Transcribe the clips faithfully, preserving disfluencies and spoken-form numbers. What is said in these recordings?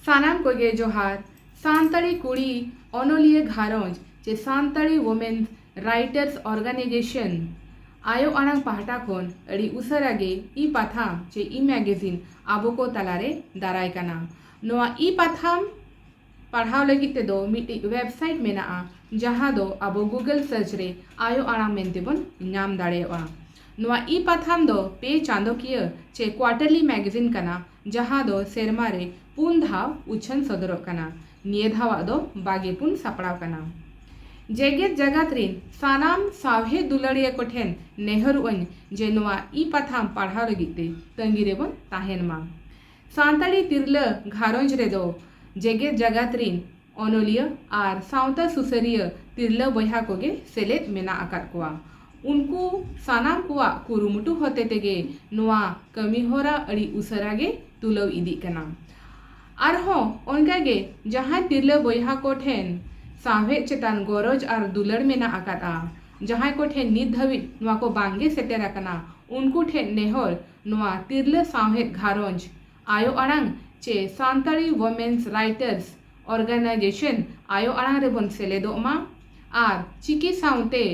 ᱥᱟᱱᱟᱢ ᱠᱚᱜᱮ ᱡᱚᱦᱟᱨ᱾ ᱥᱟᱱᱛᱟᱲᱤ ᱠᱩᱲᱤ ᱚᱱᱚᱞᱤᱭᱟᱹ ᱜᱷᱟᱨᱚᱸᱡᱽ ᱪᱮ ᱥᱟᱱᱛᱟᱲᱤ Women's Writers Organization ᱟᱭᱳ ᱟᱲᱟᱝ ᱯᱟᱦᱴᱟ ᱠᱷᱚᱱ ᱟᱹᱰᱤ ᱩᱥᱟᱹᱨᱟ ᱜᱮ ᱤ ᱯᱟᱛᱷᱟᱢ ᱪᱮ ᱤ ᱢᱮᱜᱟᱡᱤᱱ ᱟᱵᱚ ᱠᱚ ᱛᱟᱞᱟᱨᱮ ᱫᱟᱨᱟᱭ ᱠᱟᱱᱟ᱾ ᱱᱚᱣᱟ ᱤ ᱯᱟᱛᱷᱟᱢ ᱯᱟᱲᱦᱟᱣ ᱞᱟᱹᱜᱤᱫ ᱛᱮᱫᱚ ᱢᱤᱫᱴᱤᱡ ᱣᱮᱵᱥᱟᱭᱤᱴ ᱢᱮᱱᱟᱜᱼᱟ, ᱡᱟᱦᱟᱸ ᱫᱚ ᱟᱵᱚ Google search ᱨᱮ ᱟᱭᱳ ᱟᱲᱟᱝ ᱢᱮᱱᱛᱮ ᱵᱚᱱ ᱧᱟᱢ ᱫᱟᱲᱮᱭᱟᱜᱼᱟ᱾ ᱱᱚᱣᱟ ᱤ ᱯᱟᱛᱷᱟᱢ ᱫᱚ ᱯᱮ ᱪᱟᱸᱫᱚᱠᱤᱭᱟᱹ ᱪᱮ quarterly ᱢᱮᱜᱟᱡᱤᱱ ᱠᱟᱱᱟ, ᱡᱟᱦᱟᱸ ᱫᱚ ᱥᱮᱨᱢᱟ ᱨᱮ ᱯᱩᱱ ᱫᱷᱟᱣ ᱩᱪᱷᱟᱹᱱ ᱥᱚᱫᱚᱨᱚᱜ ᱠᱟᱱᱟ᱾ ᱱᱤᱭᱟᱹ ᱫᱷᱟᱣᱟᱜ ᱫᱚ ᱵᱟᱜᱮ ᱯᱩᱱ ᱥᱟᱯᱲᱟᱣ ᱠᱟᱱᱟ᱾ ᱡᱮᱜᱮᱛ ᱡᱟᱠᱟᱛ ᱨᱤᱱ ᱥᱟᱱᱟᱢ ᱥᱟᱶᱦᱮᱫ ᱫᱩᱞᱟᱹᱲᱤᱭᱟᱹ ᱠᱚᱴᱷᱮᱱ ᱱᱮᱦᱚᱨᱚᱜ ᱟᱹᱧ ᱡᱮ ᱱᱚᱣᱟ ᱤ ᱯᱟᱛᱷᱟᱢ ᱯᱟᱲᱦᱟᱣ ᱞᱟᱹᱜᱤᱫ ᱛᱮ ᱛᱟᱺᱜᱤ ᱨᱮᱵᱚᱱ ᱛᱟᱦᱮᱱ ᱢᱟ᱾ ᱥᱟᱱᱛᱟᱲᱤ ᱛᱤᱨᱞᱟᱹ ᱜᱷᱟᱨᱚᱸᱡᱽ ᱨᱮᱫᱚ ᱡᱮᱜᱮᱛ ᱡᱟᱠᱟᱛ ᱨᱤᱱ ᱚᱱᱚᱞᱤᱭᱟᱹ ᱟᱨ ᱥᱟᱶᱛᱟ ᱥᱩᱥᱟᱹᱨᱤᱭᱟᱹ ᱛᱤᱨᱞᱟᱹ ᱵᱚᱭᱦᱟ ᱠᱚᱜᱮ ᱥᱮᱞᱮᱫ ᱢᱮᱱᱟᱜ ᱟᱠᱟᱫ ᱠᱚᱣᱟ᱾ ᱩᱱᱠᱩ ᱥᱟᱱᱟᱢ ᱠᱚᱣᱟᱜ ᱠᱩᱨᱩᱢᱩᱴᱩ ᱦᱚᱛᱮ ᱛᱮᱜᱮ ᱱᱚᱣᱟ ᱠᱟᱹᱢᱤ ᱦᱚᱨᱟ ᱟᱹᱰᱤ ᱩᱥᱟᱹᱨᱟ ᱜᱮ ᱛᱩᱞᱟᱹᱣ ᱤᱫᱤᱜ ᱠᱟᱱᱟ᱾ ᱟᱨᱦᱚᱸ ᱚᱱᱠᱟᱜᱮ ᱡᱟᱦᱟᱸᱭ ᱛᱤᱨᱞᱟᱹ ᱵᱚᱭᱦᱟ ᱠᱚ ᱴᱷᱮᱱ ᱥᱟᱶᱦᱮᱫ ᱪᱮᱛᱟᱱ ᱜᱚᱨᱚᱡᱽ ᱟᱨ ᱫᱩᱞᱟᱹᱲ ᱢᱮᱱᱟᱜ ᱟᱠᱟᱫᱼᱟ, ᱡᱟᱦᱟᱸᱭ ᱠᱚ ᱴᱷᱮᱱ ᱱᱤᱛ ᱫᱷᱟᱹᱵᱤᱡ ᱱᱚᱣᱟ ᱠᱚ ᱵᱟᱝᱜᱮ ᱥᱮᱴᱮᱨ ᱟᱠᱟᱱᱟ, ᱩᱱᱠᱩ ᱴᱷᱮᱱ ᱱᱮᱦᱚᱨ ᱱᱚᱣᱟ ᱛᱤᱨᱞᱟᱹ ᱥᱟᱶᱦᱮᱫ ᱜᱷᱟᱨᱚᱸᱡᱽ ᱟᱭᱳ ᱟᱲᱟᱝ ᱪᱮ ᱥᱟᱱᱛᱟᱲᱤ Women's Writers Organization ᱟᱭᱳ ᱟᱲᱟᱝ ᱨᱮᱵᱚᱱ ᱥᱮᱞᱮᱫᱚᱜ ᱢᱟ ᱟᱨ ᱪᱤᱠᱤ ᱥᱟᱶᱛᱮ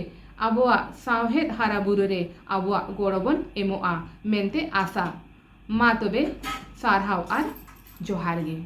ᱟᱵᱚᱣᱟᱜ ᱥᱟᱶᱦᱮᱫ ᱦᱟᱨᱟ ᱵᱩᱨᱩ ᱨᱮ ᱟᱵᱚᱣᱟᱜ ᱜᱚᱲᱚ ᱵᱚᱱ ᱮᱢᱚᱜᱼᱟ ᱢᱮᱱᱛᱮ ᱟᱥᱟ᱾ ᱢᱟ ᱛᱚᱵᱮ, ᱥᱟᱨᱦᱟᱣ ᱟᱨ ᱡᱚᱦᱟᱨ ᱜᱮ᱾